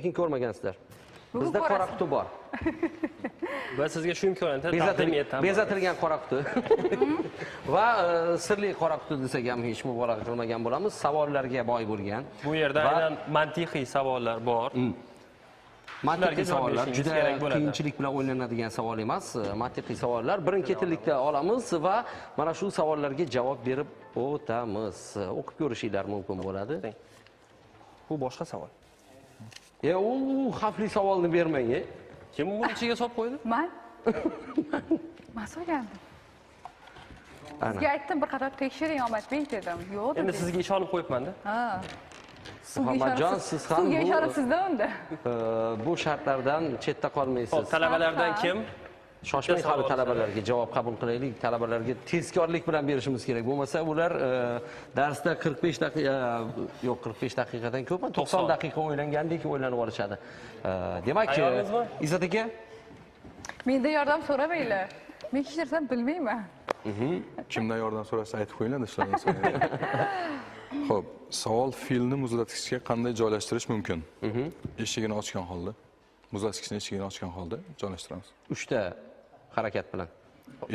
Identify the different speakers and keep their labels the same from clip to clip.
Speaker 1: Lekin ko'rmagansizlar. Bizda qora quti bor.
Speaker 2: Va sizga shu imkoniyatni taqdim etamiz.
Speaker 1: Bezatilgan qora quti. Va sirli qora quti desak ham hech mubolag'a qilmagan bo'lamiz. Savollarga boy bo'lgan.
Speaker 2: Bu yerda aynan mantiqiy savollar bor.
Speaker 1: Mantiqiy savollar juda qiyinchilik bilan o'ylanadigan savol emas. Mantiqiy savollar birin-ketinlikda olamiz va mana shu savollarga javob berib o'tamiz. O'qib ko'rishinglar mumkin bo'ladi.
Speaker 2: Bu boshqa savol.
Speaker 1: U xavfli savolni bermang.
Speaker 2: Kim buni ichiga solib qo'ydi?
Speaker 3: Men. Men solgandim. Sizga aytdim, bir qator tekshiring Omadbek dedim. Yo'q dedim.
Speaker 2: Endi sizga ishonib qo'yibman-da.
Speaker 3: Ha.
Speaker 1: Muhammadjon, siz ham
Speaker 3: suvga ishonibsiz-da unda.
Speaker 1: Bu shartlardan chetda qolmaysiz.
Speaker 2: Xo'p, talabalardan kim?
Speaker 1: Shoshmang, hali talabalarga javob qabul qilaylik. Talabalarga tezkorlik bilan berishimiz kerak. Bo'lmasa ular darsda 45 daqiqa, yo'q, 45 daqiqadan ko'p, 90 daqiqa o'ylangandek o'ylanib olishadi. Demak, Izzat aka,
Speaker 3: mendan yordam so'ramanglar. Men hech narsani bilmayman.
Speaker 4: Kimdan yordam so'rasa aytib qo'yinglar, shulardan so'rang. Xo'p, savol: filni muzlatgichga qanday joylashtirish mumkin? Eshigini ochgan holda, muzlatgichning eshigini ochgan holda joylashtiramiz.
Speaker 1: 3 ta harakat bilan.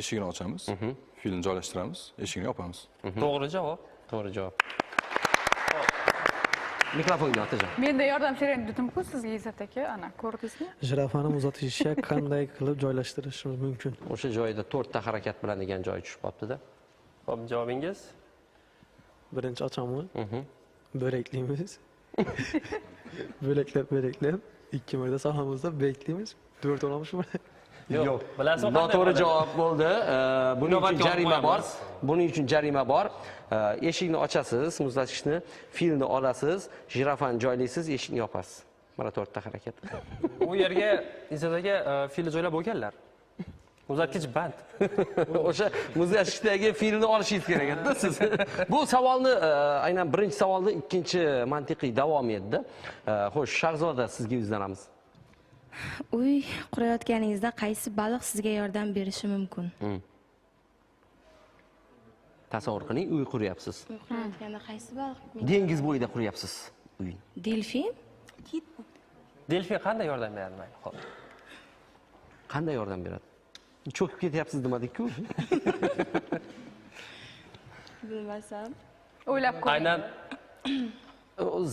Speaker 4: Eshigini ochamiz, filni joylashtiramiz, eshigini yopamiz.
Speaker 2: To'g'ri javob.
Speaker 1: To'g'ri javob. Mikrofonga otajon.
Speaker 3: Mendan yordam so'rang dedim-ku sizga Izzat aka, ana ko'rdingizmi?
Speaker 5: Jirafani muzlatgichga qanday qilib joylashtirishimiz mumkin?
Speaker 1: O'sha joyda 4 ta harakat bilan degan joyi tushib qolibdi-da.
Speaker 2: Xo'p, javobingiz?
Speaker 5: Birinchi ochamiz. Bo'laklaymiz. Bo'lak-bo'lak 2 marta solamizda beklaymiz. 4 olamiz buni.
Speaker 1: Yo'q. Bilasizmi, noto'g'ri javob bo'ldi. Buning uchun jarima bor. Buning uchun jarima bor. Eshikni ochasiz, muzlatgichni, filni olasiz, jirafani joylaysiz, eshikni yopasiz. Mana 4 ta harakat.
Speaker 2: U yerga Izzat aka filni joylab bo'lganlar. Muzlatgich band.
Speaker 1: O'sha muzlatgichdagi filni olishingiz kerak edi siz. Bu savolni aynan birinchi savolni ikkinchi mantiqiy davomi edi. Xo'sh, Shahzoda, sizga yuzlanamiz.
Speaker 6: Uy qurayotganingizda qaysi baliq sizga yordam berishi mumkin?
Speaker 1: Tasavvur qiling, uy quryapsiz.
Speaker 6: Uy qurayotganda qaysi baliq?
Speaker 1: Dengiz bo'yida quryapsiz uyni.
Speaker 6: Delfin?
Speaker 2: Delfin qanday yordam beradi mayli? Xo'p.
Speaker 1: Qanday yordam beradi? Cho'kib ketyapsiz demadikku.
Speaker 6: Bilmasam.
Speaker 3: O'ylab ko'ring.
Speaker 2: Aynan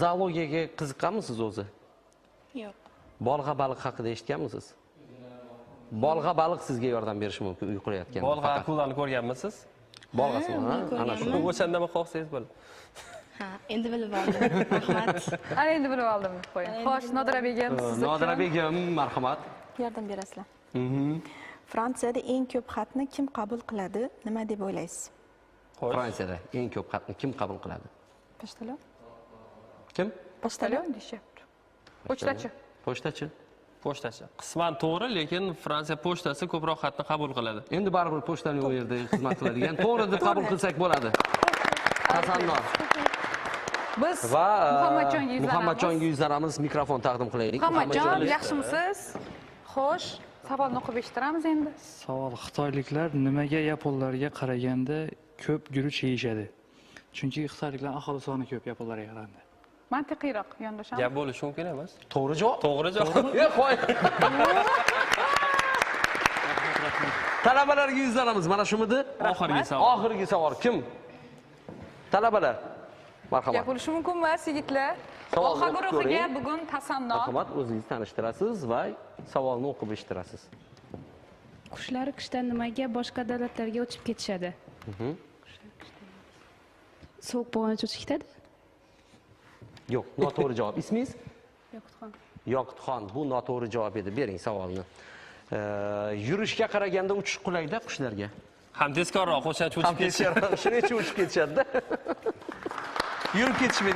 Speaker 1: zoologiyaga qiziqqanmisiz o'zi?
Speaker 6: Yo'q.
Speaker 1: Bolg'a baliq haqida eshitganmisiz? Bolg'a baliq sizga yordam berishi mumkin uy qurayotganda.
Speaker 2: Bolg'a akulani ko'rganmisiz?
Speaker 1: Bolg'asini, ha, ana shu.
Speaker 2: O'shanda nima qoqsangiz bo'ladi.
Speaker 6: Ha, endi bilib oldim. Rahmat.
Speaker 3: Ana endi bilib oldim deb qo'ying. Xo'sh, Nodira begim, siz.
Speaker 1: Nodira begim, marhamat.
Speaker 7: Yordam berasizlar. Fransiyada eng ko'p xatni kim qabul qiladi? Nima deb o'ylaysiz?
Speaker 1: Fransiyada eng ko'p xatni kim qabul qiladi?
Speaker 7: Pochtalon.
Speaker 1: Kim?
Speaker 3: Pochtalon deyishyapti. Pochtachi.
Speaker 1: Pochtachi.
Speaker 2: Pochtachi. Qisman to'g'ri, lekin Fransiya pochtasi ko'proq xatni qabul qiladi.
Speaker 1: Endi baribir pochtaning u yerda xizmat qiladigan. To'g'ri deb qabul qilsak bo'ladi. Tasanno.
Speaker 3: Biz Muhammadjonga yuzlanamiz.
Speaker 1: Muhammadjonga yuzlanamiz, mikrofon taqdim qilaylik.
Speaker 3: Muhammadjon, yaxshimisiz? Xo'sh, savolni o'qib eshittiramiz endi.
Speaker 8: Savol: Xitoyliklar nimaga yaponlarga qaraganda ko'p guruch yeyishadi? Chunki xitoyliklar aholi soni ko'p yaponlarga qaraganda.
Speaker 3: Mantiqiyroq yondashamiz.
Speaker 2: Gap bo'lishi mumkin emas.
Speaker 1: To'g'ri javob.
Speaker 2: To'g'ri javob.
Speaker 1: Yo'q, qo'y. Talabalarga yuzlanamiz. Mana shumidi?
Speaker 2: Oxirgi savol.
Speaker 1: Oxirgi savol kim? Talabalar. Marhamat.
Speaker 3: Gap bo'lishi mumkin emas, yigitlar. Voha guruhiga bugun tasanno.
Speaker 1: Marhamat, o'zingiz tanishtirasiz va savolni o'qib eshittirasiz.
Speaker 9: Qushlar qishda nimaga boshqa davlatlarga uchib ketishadi? Sovuq bo'lgani uchib ketadi?
Speaker 1: Yo'q, noto'g'ri javob. Ismingiz?
Speaker 9: Yoqutxon.
Speaker 1: Yoqutxon, bu noto'g'ri javob edi. Bering savolni. Yurishga qaraganda uchish qulayda qushlarga.
Speaker 2: Ham tezkorroq, o'shancha uchib
Speaker 1: ketishadi. Shuning uchun uchib ketishadi-da. Yurib ketishmaydi.